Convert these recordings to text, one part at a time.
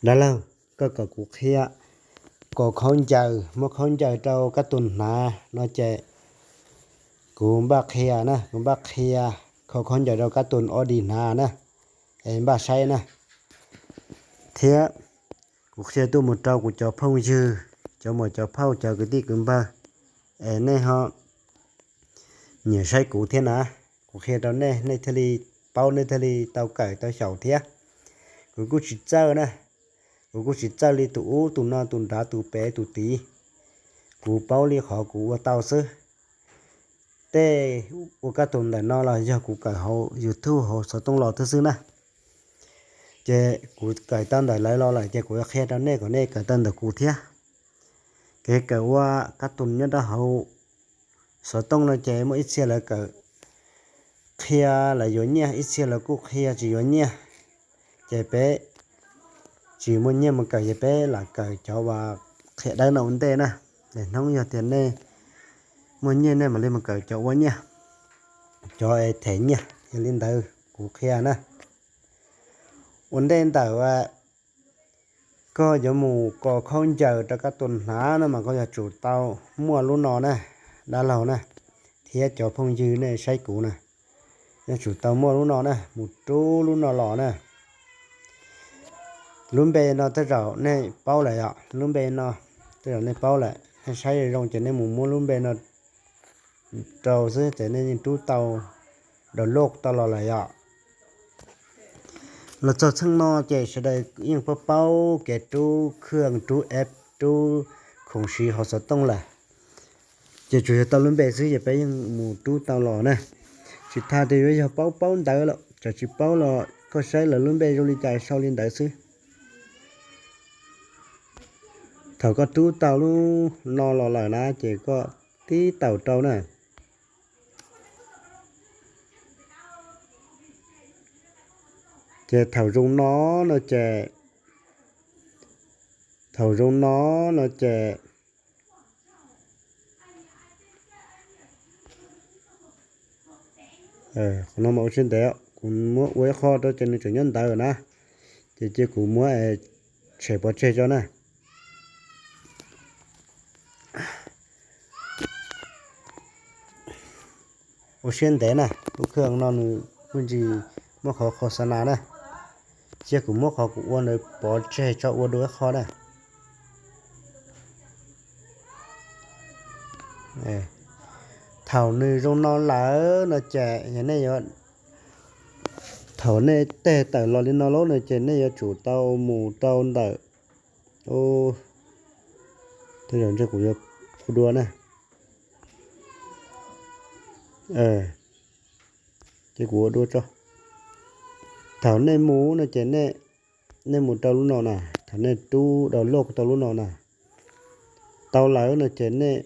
Dab laug, koj kom kuv qhia kos khaub ncaws, muab khaub ncaws rau kab tus hnav no ces kuv npaj qhia na, kuv npaj qhia kos khaub ncaws rau kab tus ob di hnav na, es npaj saib na. Thiab kuv qhia tuaj mus rau kuv cov phooj ywg, cov muam cov phauj, cov kwv tij kwv npawg, es nej ho nyiam saib kuv thiab na. Kuv qhia rau nej, nej thiaj li paub, nej thiaj li tau kawm tau xyaum thiab. Kuv kuj tsis txawj na, kuv kuj tsis txawj li tus ub tus no, tus nrad tus pem tus tid. Kuv paub li qhov kuv ua tau xwb. Tej ua kab tus ntawm no los yog kuv kawm hauv YouTube hauv xov tooj los thiab xwb na. Ces kuv kawm tau ntawm lawv los lawm ces kuv yuav qhia rau nej kom nej kawm tau ntawm kuv thiab. Kev kawm ua kab tus nyob rau hauv xov tooj no ces muaj ib txhia lawv kawm qhia lawv yuav nyiaj, ib txhia lawv kuj qhia tsis yuav nyiaj. Ces peb tsis muaj nyiaj mus kawm ces peb lam kawm cov uas qhia dawb no ua ntej na. Lwm hnub yog tias nej muaj nyiaj nej mam li mus kawm cov ua nyiaj, cov es them nyiaj. Yog li ntawd kuv qhia na. Ua ntej ntawm koj yuav mus kos khaub ncaws rau kab tus hnav no mas koj yuav tsum tau muaj lub no na, dab laug na, thiab cov phooj ywg nej saib kuv na, yuav tsum tau muaj lub no na, mus rub lub no los na. Lub npe no tej zaum nej paub lawm os, lub npe no tej zaum nej paub lawm, nej saib zoo ces nej mus muab lub npe no rau xwb ces nej yeej rub tau, download tau los lawm yom. Los txog txheej no ces sawv daws yeej paub paub kev rub khwj, rub app, rub khoom siv hauv xov tooj lawm. Ces tsuas yog tau lub npe xwb ces peb yeej mus rub tau los na. Tsis tas tias yuav yog paub paub ntawv los txawm tsis paub los koj saib lawv lub npe zoo li cas sau li ntawd xwb. Thaum koj rub tau lub no los lawm na ces koj tib taus rau na. Ces thaum zoo no no ces, thaum zoo no no ces, qhov no mas ua siab ntev, kuv muab ua ib qho rau ces nws tseem nyob ntawd na. Ces cia kuv muab tshem pov tseg tso na. Ua siab ntev na, lub khwj no nws kuj tsis muaj qhov khos xa nas na. Cia kuv muab qhov kuv ua ntawd pov tseg tso ua dua ib qho na. Thaum nws zoo no lawm no ces yog nej yuav, thaum nej teg tawm los li no lawm no ces nej yuav tsum tau mus rau ntawm, tej zaum ntshe kuv yuav ua dua na. Ces kuv ua dua tso. Thaum nej mus no ces nej mus rau lub no na, thaum nej rub download tau lub no na, tau lawm no ces nej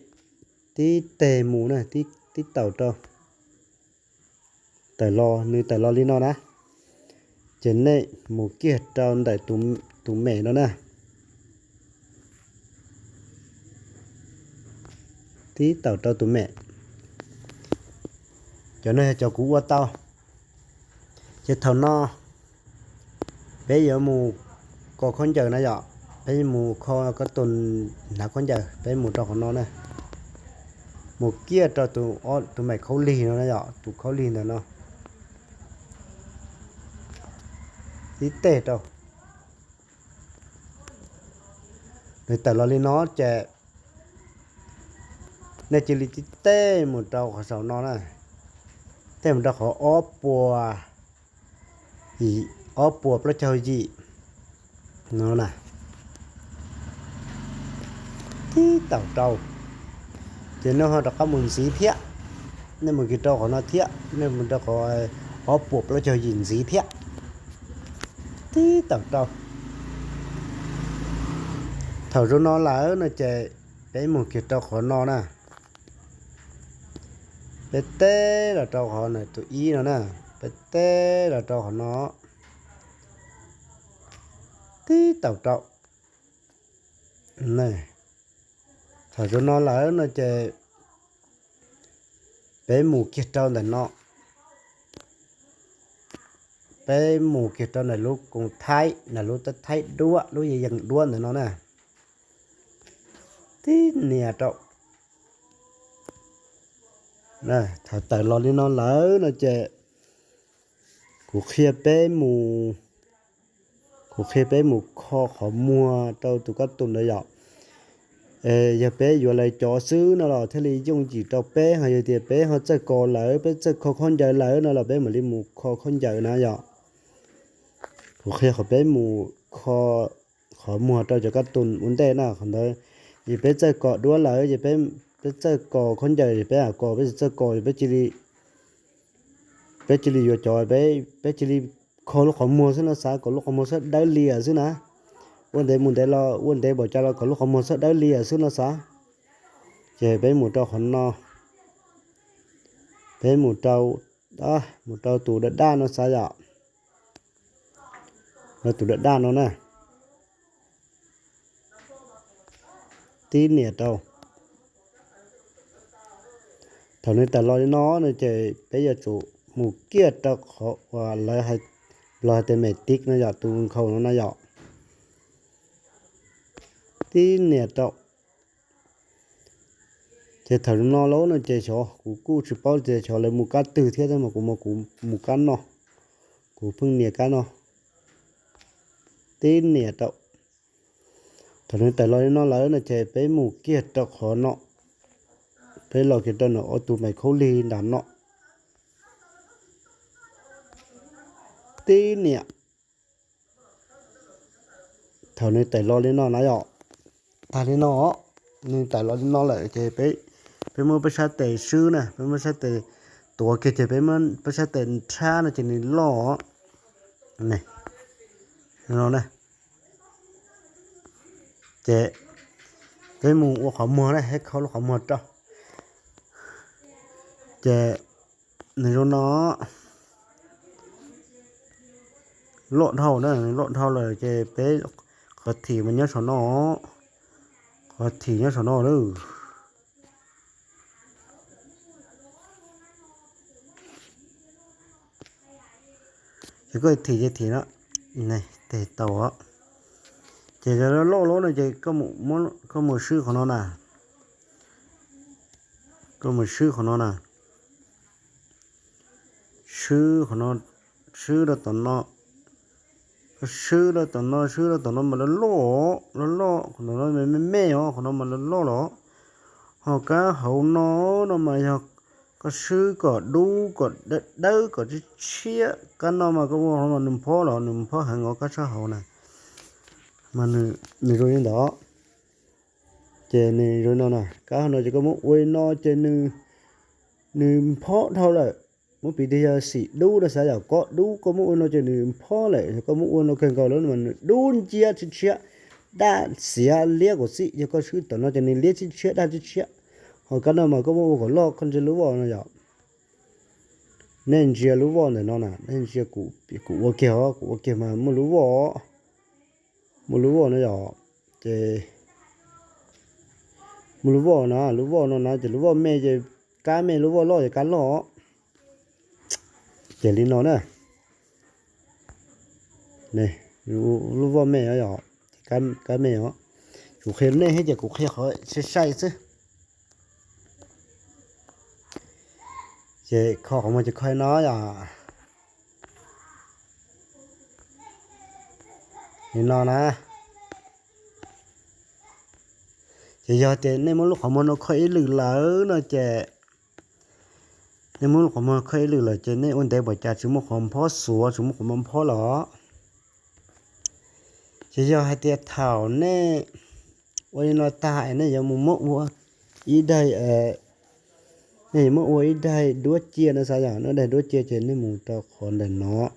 tib teg mus na, tib taus rau, tawm los, nws tawm los li no na, ces nej mus kiag rau ntawm tus mem no na. Tib taus rau tus mem. Cov no yog cov kuv ua tau. Ces thaum no peb yuav mus kos khaub ncaws na yom, peb mus kho koj tus hnav khaub ncaws, peb mus rau qhov no na. Mus kiag rau tus mem khaub lig no na yom, tus khaub lig ntawm no. Tib teg rau. Nws tawm los li no ces nej cia li tib teg mus rau qhov saum no na, teg mus rau qhov ob puas, ob puas plaub caug yim no na. Tib taus rau, ces nej ho rov qab mus ntxiv thiab, nej mus kiag rau qhov no thiab, nej mus rau qhov ob puas plaub caug yim ntxiv thiab. Tib taus rau. Thaum zoo no lawm no ces peb mus kiag rau qhov no na. Peb teg los rau qhov tus ib no na, peb teg los rau qhov no. Tib taus rau. Thaum zoo no lawm no ces peb mus kiag rau ntawm no. peb mus kiag rau ntawm lub koom thaib, ntawm lub teb thaib duab, lub yeeb yeeb duab ntawm no na. Tib nias rau. Thaum tawm los li no lawm no ces kuv qhia peb mus, kuv qhia peb mus kho qhov muag rau tus kab tus ntawd yom. Yog peb yuav lawv cov xwb no los thiaj li yooj yim rau peb, ho yog tias peb ho txawj kos lawm, peb txawj kho khaub ncaws lawm no los peb mam li mus kho khaub ncaws na yom. Kuv qhia qhov peb mus kho qhov muag rau cov kab tus ua ntej na, qhov ntawd yog peb txawj kos duab lawm, yog peb txawj kos khaub ncaws yog peb kos, peb tsis txawj kos yog peb cia li yuav cov, peb cia li kho lub qhov muag xwb no xav, kom lub qhov muag xwb dawb lias xwb na. Ua ntev mus ntev los ua ntev npaum cas los kom lub qhov muag xwb dawb lias xwb no xav. Ces peb mus rau qhov no, peb mus rau, mus rau tus daj daj no xav yom. Tus daj daj no na, tib nias rau. Thaum nws tawm los li no no ces peb yuav tsum mus kiag rau qhov uas lawv, los hais tias mem tiv no yom, tus nkhaus no na yom. Tib nias rau. Ces thaum no lauj no ces xyov kuv kuj tsis paub tias xyov lawv mus kab twg thiab, tab mas kuv mas kuv mus kab no, kuv pheej nias kab no. Tib nias rau. Thaum nws tawm los li no lawm no ces peb mus kiag rau qhov no, peb los kiag rau ntawm ob tug mais khaub lig nram no. Tib nias. Thaum nws tawm los li no na yom, tag li no, nws tawm los li no lawm ces peb muab peb sab tes swb na, peb muab sab tes tuav kiag ces peb muab peb sab tes nrhab no ces nws loj ne. Ces peb mus ua qhov muag na, peb kho lub qhov muag rau. Ces nws zoo no, loj dhau na, loj dhau lawm ces peb qhov thim mas nyob saum no, qhov thim nyob saum no lawm. Ces koj thim ces thim no, tes tau. Ces loj loj lawm no ces koj mus swb qhov no na, koj mus swb qhov no na, swb qhov no, swb rau tom no, swb rau tom no, swb rau tom no mas loj loj, loj loj, qhov no me me os, qhov no mas loj loj los. Ho kab hauv no, no mas yog koj swb kom dub kom dawb kom tshiab tshiab, kab no mas koj ua qhov no mas nws phob los nws phob heev os, kab sab hauv na. Mas nws zoo li ntawd. Ces nws zoo no na, kab hauv no ces koj muab ua li no ces nws phob dhau lawm. Muab piv tias yog xim dub no xav yom, koj dub koj muab ua no ces nws phob lawm, koj muab ua no kawg nkaus lawm mas nws dub nciab tshiab tshiab, daj xiav liab kom xij. Yog koj swb tom no ces nws liab tshiab tshiab daj tshiab tshiab. Ho kab no mas koj muab ua kom loj, koj ntsia lub voj no yom. Nej ntsia lub voj ntawm no na, nej ntsia kuv ua kiag os, kuv ua kiag mas muaj lub voj, muaj lub voj no yom. Ces muaj lub voj na, lub voj no na ces lub voj me ces kab me, lub voj loj ces kab loj. Ces li no na, lub voj me os yom, ces kab me os. Kuv qhia nej thiab ces kuv qhia qhov sai sai xwb. Ces kho qhov muag ces kho li no yom. Li no na. Ces yog tias nej muab lub qhov muag no kho ib lwm lawm no ces, nej muab lub qhov muag kho ib lwm lawm ces nej ua ntev npaum cas tsis muaj qhov phob xuav, tsis muaj qhov muag phob los. Ces yog hais tias thaum nej ua li no tag es nej yuav mus muab ua ib daim, nej yuav muab ua ib daim duab cia no xav yom, ib daim duab cia ces nej mus rau qhov ntawm no.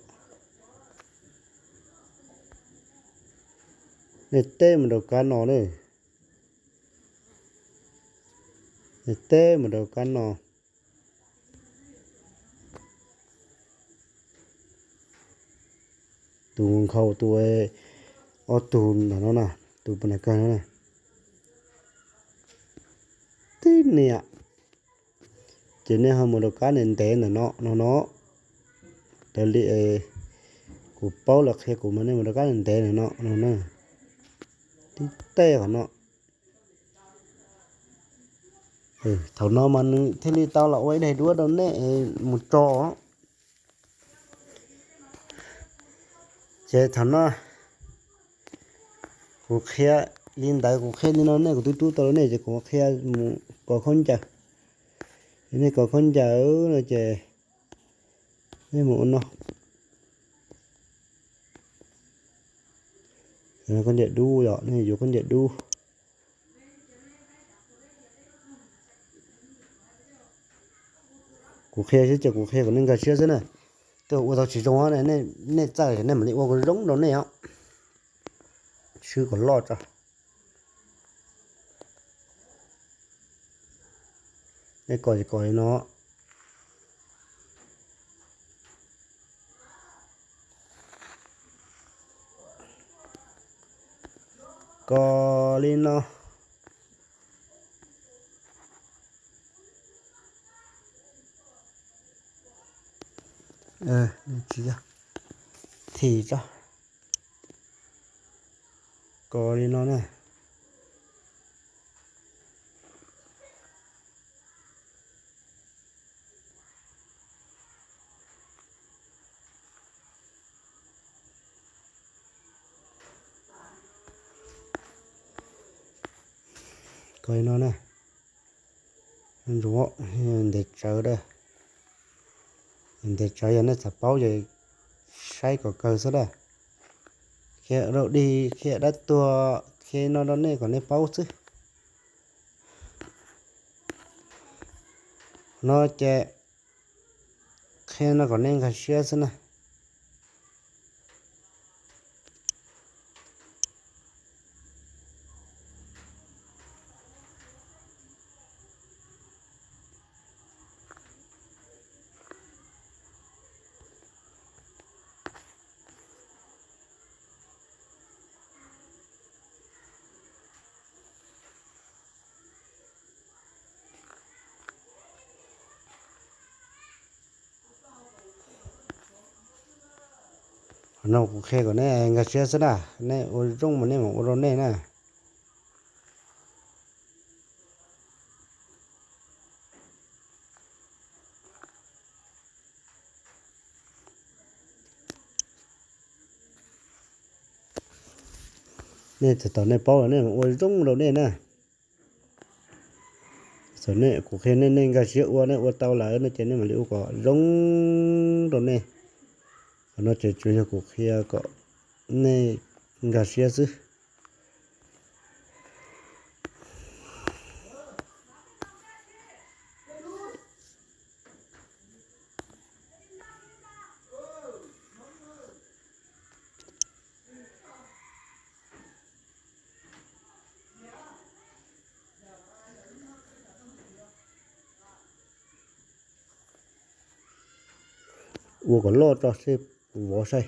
Nej teb mus rau kab no na. Nej teb mus rau kab no. Tus nkhaus tus, ob tug ntawm no na, tus puas nram kawg no na. Tib nias. Ces nej ho mus rau kab ntev ntev ntawm no no no. Raws li, Kuv paub lawv qhia kuv mas nej mus rov qab ntev no no na, tib teg qhov no. Thaum no mas nws thiaj li tau los ua ib daim duab rau nej mus tso. Ces thaum no kuv qhia li ntawd, kuv qhia li no nej, kuv twb rub tau rau nej ces kuv qhia mus kov khaub ncaws. Nej kov khaub ncaws no ces nej mus ua no. Khaub ncaws dub, yog nej yuav khaub ncaws dub. Kuv qhia xwb ces kuv qhia kom nej nkag siab xwb na. Tej ua tau tsis zoo, nej txawj nej mam li ua kom zoo rau nej os. Swb kom loj tso. Nej kov ces kov li no. Kov li no. Thim tso. Kov li no na. Kov li no na. Ntsuav ntev tsawv da. Ntev tsawv yog nej xav paub ces saib kom kawg xwb da. Qhia rau dig, qhia dab tuag, qhia no rau nej kom nej paub xwb. No ces qhia no kom nej nkag siab xwb na. Qhov no kuv qhia kom nej nkag siab xwb na, nej ua zoo mas nej mam ua rau nej na. Nej txog tom nej paub los nej mam ua zoo rau nej na. Txawm nej, kuv qhia nej, nej nkag siab ua, nej ua tau lawm no ces nej mam li ua kom zoo rau nej. Qhov no ces tsuas yog kuv qhia kom nej nkag siab xwb. Ua kom loj tso seb vov saib.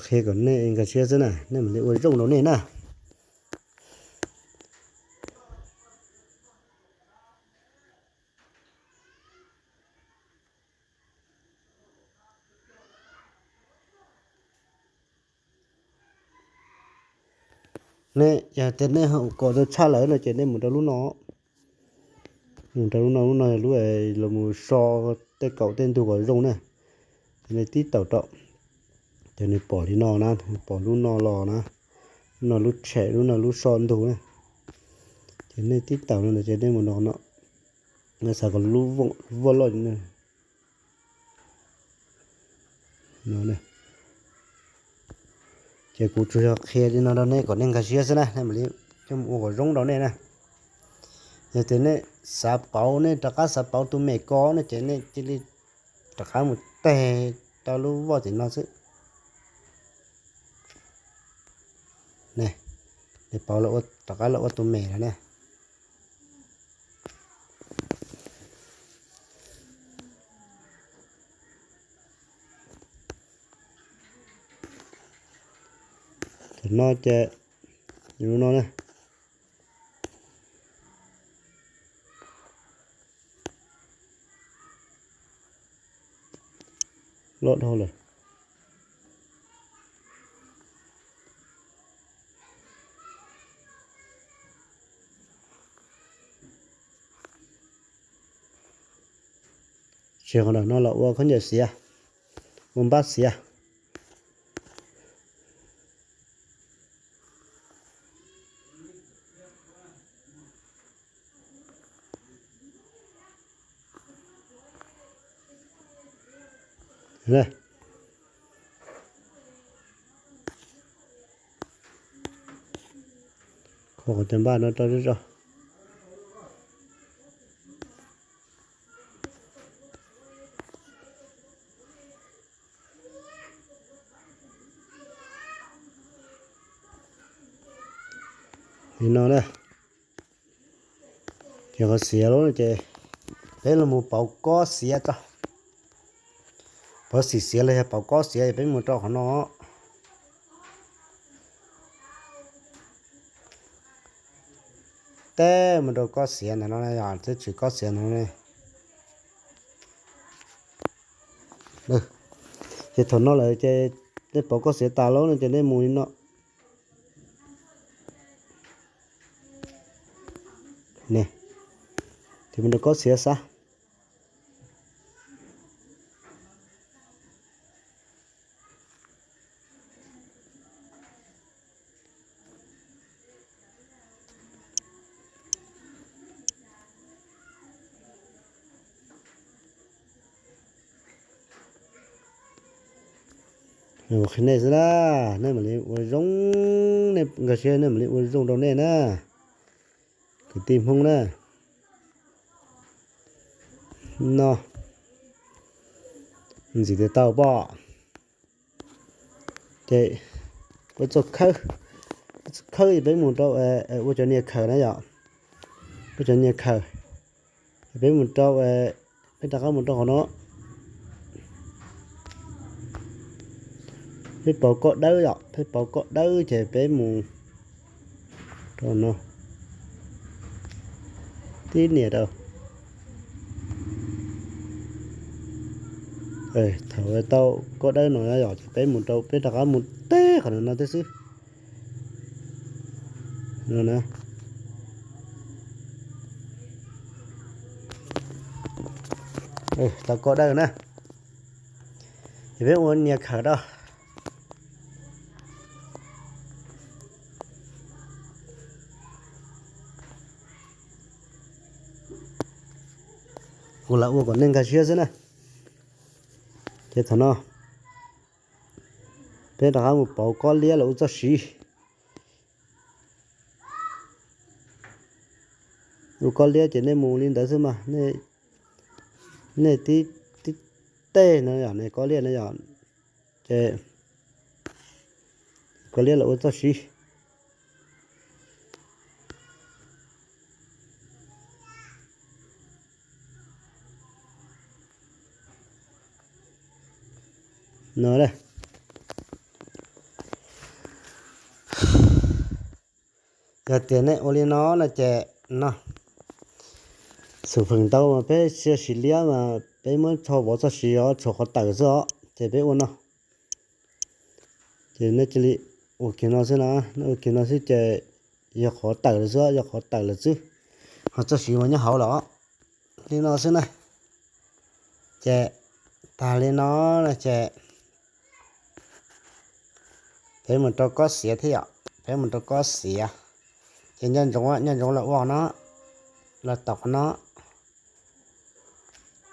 Qhia kom nej nkag siab xwb na, nej mam li ua zoo rau nej na. Nej yog tias nej ho kom tau tshaj lawm no ces nej mus rau lub no. Mus rau lub no, lub no yog lub los mus so tej kaum tej ntug kom zoo na. Ces nej tib taum rau, ces nws pom li no na, pom lub no los na, lub no lub tshem, lub no lub so ntug na. Ces nej tib taum no ces nej mus no no, nej xav kom lub voj loj no. Ces kuv tsuas yog qhia li no rau nej kom nej nkag siab xwb na, nej mam li coj mus ua kom zoo rau nej na. Yog tias nej xav pauv, nej rov qab xav pauv tus mem ko no ces nej cia li rov qab mus teg rau lub voj tim no xwb. Ne, nws pauv rov qab los ua tus mem lawm na. No ces, no na, loj dhau lawm. Tsis, qhov no los ua khaub ncaws xiav, ua npab xiav. Kho qhov cov npab no rau zog. Li no na, ces qhov xiav lawm no ces peb los mus pauv kob xiav tso. Pauv xim xiav los yog pauv kob xiav es peb mus rau qhov no. Teb mus rau kob xiav ntawm no na yom, twb tsis kob xiav ntawm no ne. Ces thaum no lawm ces nej pauv kob xiav tas lawm no ces nej mus li no. Ces mus rau kob xiav xav. Qhia nej xwb na, nej mam li ua zoo, nej nkag siab nej mam li ua zoo rau nej na, kwv tij Hmoob na. No, ntxim tias tau pom. Ces ua txoj khawb, ua txoj khawb es peb mus rau, ua cov niag khaws na yom, ua cov niag khaws, es peb mus rau, peb rov qab mus rau qhov no. Peb pauv kob dawb yom, peb pauv kob dawb ces peb mus rau no. Tib niam rau, thaum tau kob dawb no yom ces peb mus rau, peb rov qab mus teb qhov no no thiab xwb. Tau kob dawb na, ces peb ua niag khaws rau. Kuv lam ua kom nej nkag siab xwb na. Ces thaum no peb rov qab mus pauv kob liab los ua txoj siv. Ua kob liab ces nej mus li ntawd xwb mas, nej tib, tib tej no yom, nej kob liab no yom, ces kob liab los ua txoj siv. No, yog tias nej ua li no no ces no, xum feem ntau mas peb tsis siv liab mas peb muab tsho vov txoj siv os, tshuav qhov tawm xwb os, ces peb ua no. Ces nej cia li ua kiag no xwb na, nej ua kiag no xwb ces yog qhov tawm lawm xwb, yog qhov tawm lawm xwb, ho txoj siv mas nyob hauv lawm. Li no xwb na. Ces tag li no no ces peb mus rau kob xiav thiab yom, peb mus rau kob xiav. Ces nco ntsoov, nco ntsoov los ua no, los tom qhov no,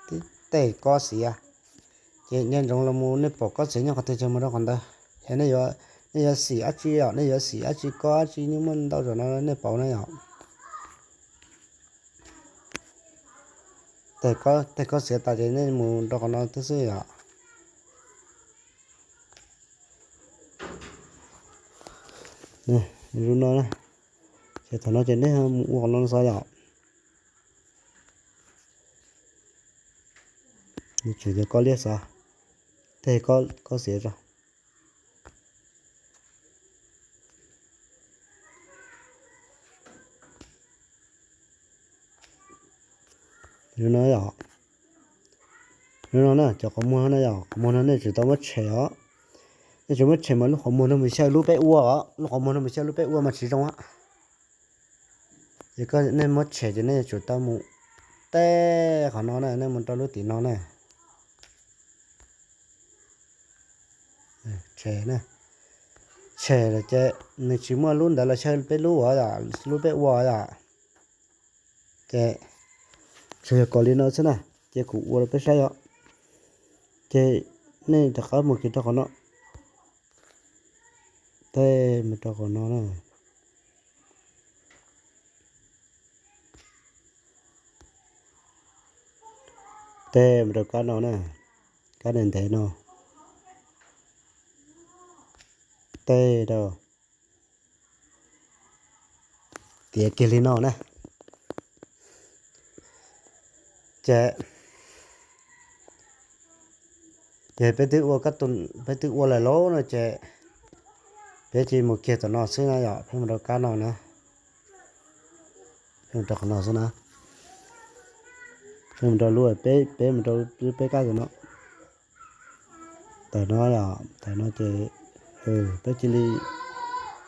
tib tej kob xiav. Ces nco ntsoov los mus nej pom kob xiav nyob qhov twg ces mus rau qhov ntawd. Yog nej yuav xim dab tsi yom, nej yuav xim dab tsi kob dab tsi, nej muaj ntau zaum no nej pauv na yom. Tej kob xiav tas ces nej mus rau qhov no twb xwb yom. Zoo no, ces thaum no ces nej mus ua qhov no xwb yom. Tseem yog kob liab xwb, tej kob xiav tso. Zoo no yom. Zoo no na, cov qhov muag no yom, qhov muag no nej tsum tau muab tshem os. Nej tsum muab tshem mas lub qhov muag no mus xyaw lub peb ua os, lub qhov muag no mus xyaw lub peb ua mas tsis zoo os. Ces koj, nej muab tshem ces nej yuav tsum tau mus tej qhov no na, nej mus rau lub tim no na. Tshem na, tshem lawm ces nws tsis muaj lub ntawd los xyaw peb lub uas yom, lub peb ua yom. Ces tsuas yog kom li no xwb na, ces kuv ua rau peb saib os. Ces nej rov qab mus kiag rau qhov no, tej mus rau qhov no na. Tej mus rau kab no na, kab ntev ntev no. Tej rau tiav kiag li no na. Ces, ces peb twb ua, peb twb ua lawm lauj no ces peb cia li mus kiag tom no xwb na yom, peb mus rau kab no na. Peb mus rau qhov no xwb na. Peb mus rau lub, peb, peb mus rau lub peb kab tom no. Tawm no yom, tawm no ces peb cia li,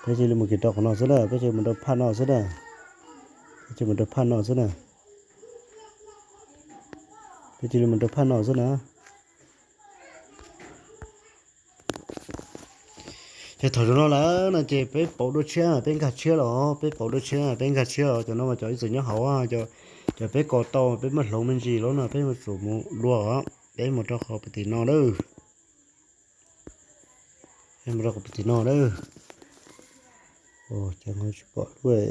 peb cia li mus kiag rau qhov no xwb na, peb cia li mus rau phaj no xwb na. Peb cia li mus rau phaj no xwb na. Peb cia li mus rau phaj no xwb na. Ces thaum zoo no lawm no ces peb pauv dua tshiab, peb nkag tshiab los, peb pauv dua tshiab, peb nkag tshiab los, cov no mas cov ib txwm nyob hauv, cov peb kos tau peb muab hloov me ntsis lawm no peb yuav tsum mus dua os. Peb mus rau qhov pem tim no lawm. Peb mus rau qhov pem tim no lawm. Ces tsis pom lub,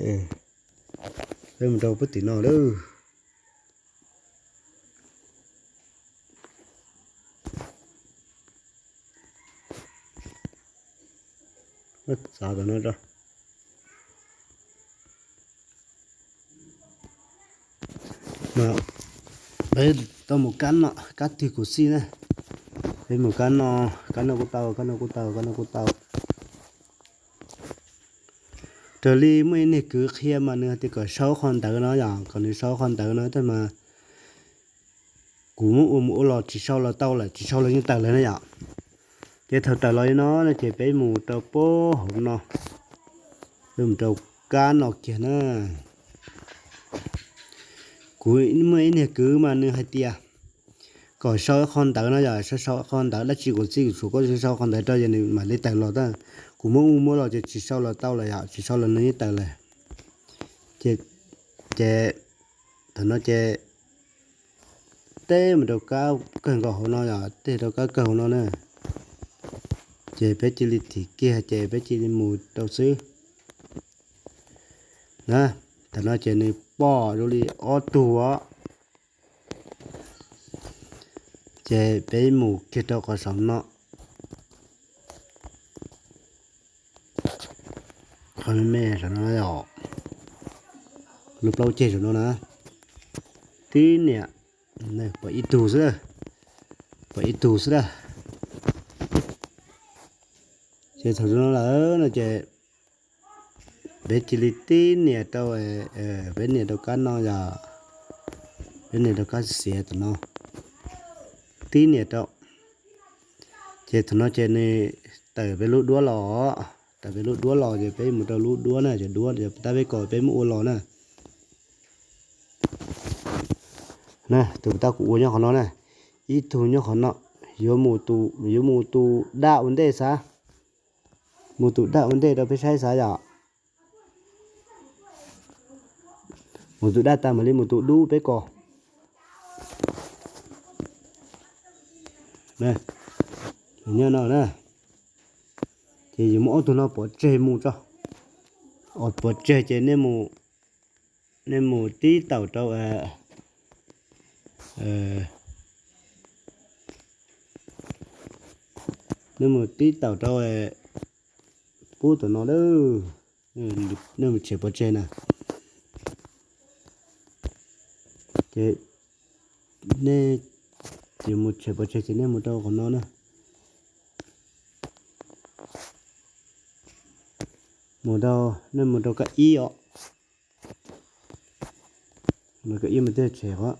peb mus rau pem tim no lawm. Txav tom no rau. Peb tau mus kab no, kab twg kuv xij na. Peb mus kab no, kab no kuj tau, kab no kuj tau, kab no kuj tau. Raws li muaj ib niag kwv qhia mas nws hais tias kom sau qhov ntawv no yom, kom nws sau qhov ntawv no tab mas kuv muab ua mus ua los tsis sau los tau lawm, tsis sau los yeej tawm lawm na yom. Ces thaum tawm los li no no ces peb mus rau pem hauv no, peb mus rau kab no kiag na. Kuv muaj ib niag kwv mas nws hais tias kom sau qhov ntawv no yom, sau sau qhov ntawv dab tsi kuv txij kuv tsum koj sau qhov ntawv rau ces nws mam li tawm los tab. Kuv muab ua muab los ces tsis sau los tau lawm yom, tsis sau los nws yeej tawm lawm. Ces, ces thaum no ces teb mus rau kab kawg nkaus hauv no yom, teb rau kab kawg hauv no na. Ces peb cia li thim kiag ces peb cia li mus rau xwb na. Thaum no ces nws pom zoo li ob tug os. Ces peb mus kiag rau qhov saum no, qhov me me saum no, lub plaub ceg saum no na. Tib niam, pom ib tug xwb, pom ib tug xwb a. Ces thaum no lawm no ces peb cia li tib niam rau, peb niam rau kab no yom, peb niam rau kab xiav tom no, tib niam rau. Ces thaum no ces nws tawm peb lub duab los, tawm peb lub duab los ces peb mus rau lub duab na, cov duab tab peb kom peb muab ua los na. Na, tus tau kuv ua nyob qhov no na, ib tug nyob qhov no, yuav mus, yuav mus tus daj ua ntej xav, mus tus daj ua ntej rau peb saib xav yom. Mus tus daj tag mam li mus tus dub peb kos. Nyob no na, ces yus muab ob tug no pov tseg mus tso, pov tseg ces nej mus tib taum rau, nej mus tib taum rau pub tom no lawm, nej mus tshem pov tseg na. Ces nej yuav mus tshem pov tseg ces nej mus rau qhov no na. Mus rau, nej mus rau kab ib os. Mus kab ib mus tej tshem os.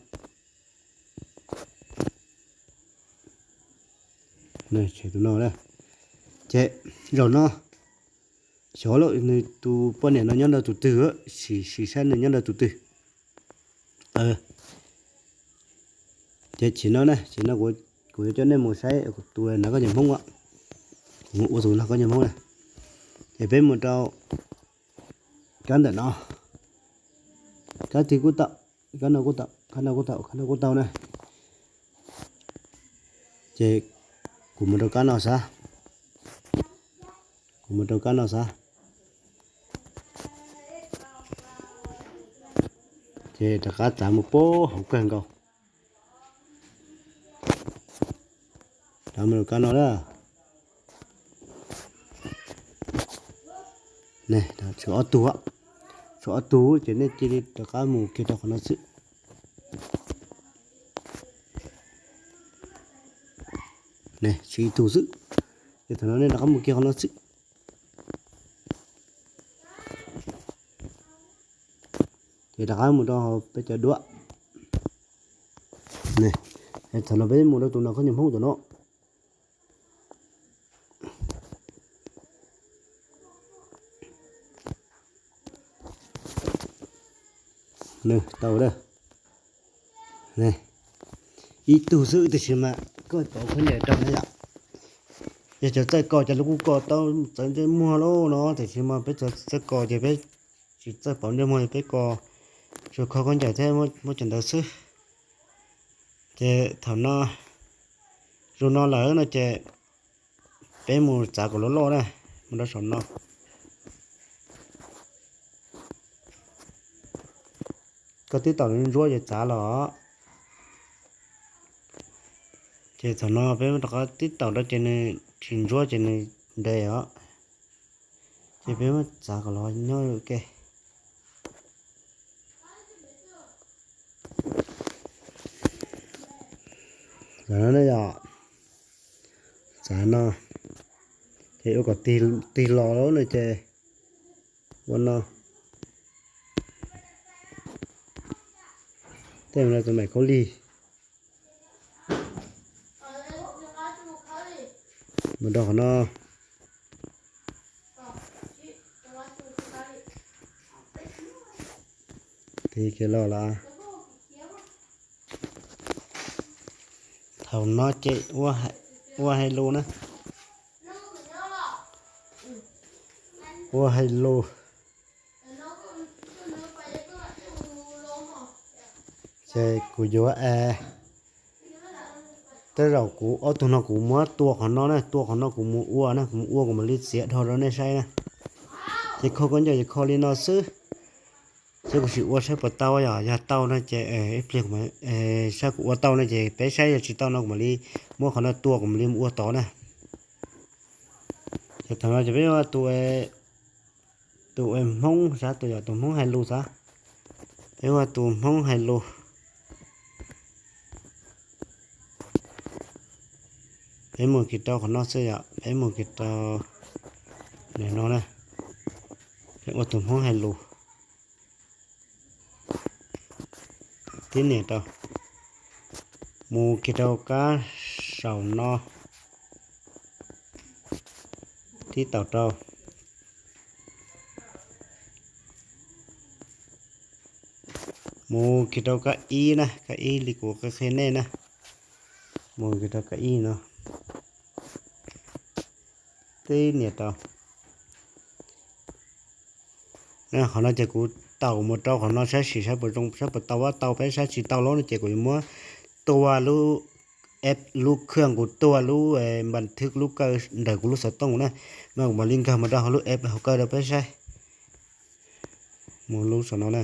Tus no, ces zaum no xyov lawm nws tus poj niam no nyob nrog tus twg, sim saib nws nyob nrog tus twg. Ces chim no na, chim no kuv yuav coj nej mus saib tus nag koj nyiam Hmoob, kuv mus ua tus nag koj nyiam Hmoob na. Ces peb mus rau kab ntawm no, kab twg kuj tau, kab no kuj tau, kab no kuj tau, kab no kuj tau na. Ces kuv mus rau kab no xav, kuv mus rau kab no xav. Ces rov qab txav mus puag hauv kawg nkaus. Rov mus rau kab no na. Tshuav ob tug, tshuav ob tug ces nej cia li rov qab mus kiag rau qhov no xwb. Tshuav ib tug xwb, ces thaum no nej rov qab mus kiag qhov no xwb. Ces rov qab mus rau peb cov duab. Thaum no peb mus rau tus nag koj nyiam Hmoob tom no. Tau, ib tug xwb tiam sis mas koj pauv khaub ncaws rau na yom. Yog cov txawj kos ces lawv kuj kos tau txawv ntsej muag lauj no, tiam sis mas peb cov txawj kos ces peb tsis txawj pauv ntsej muag, peb kos tsuas kho khaub ncaws thiab muab cov ntawd xwb. Ces thaum no, zaum no lawm no ces peb mus txav kom loj loj na, mus rau saum no. Koj twb taum ntsuab ces txav los. Ces thaum no peb rov qab twb taum rau ces nws tsis ntsuab ces nws nres os. Ces peb muab txav kom los nyob ua ke. Txav no, txav no, ces ua kom tig los lawm no ces ua no. Tej no tus maim khaub lig. Mus rau qhov no. Tig kiag los lawm. Thaum no ces ua hais lus na. Ua hais lus. Ces kuv yuav, tej zaum kuv ob tug no kuv muab tua qhov no na, tua qhov no kuv mus ua na, kuv mus ua kuv mam li txiav dhau rau nej saib na. Ces kho khaub ncaws ces kho li no xwb. Ces kuv sim ua saib puas tau, yog tau no ces ib pliag saib kuv ua tau no ces peb saib, yog tsis tau no kuv mam li muab qhov no tua kuv mam li mus ua tod na. Ces thaum no ces peb ua tus Hmoob xav, tus yog tus Hmoob hais lus xav. Peb ua tus Hmoob hais lus. Peb mus kiag rau qhov no xwb yom, peb mus kiag rau ntawm no na. Peb ua tus Hmoob hais lus. Tib nias rau, mus kiag rau kab saum no, tib taum rau, mus kiag rau kab ib na, kab ib li kuv qhia nej na, mus kiag rau kab ib no, tib nias rau. Qhov no ces kuv taum mus rau qhov no saib sim saib puas zoo, saib puas tau, tau peb saib, tsis tau los no ces kuv yuav muab tua lub app, lub khaj kuv tua lub npas thwb lub kawj ntawm kuv lub xov tooj na, mas kuv mam li nkag mus rau hauv lub app hauv kawj rau peb saib. Mus lub saum no na.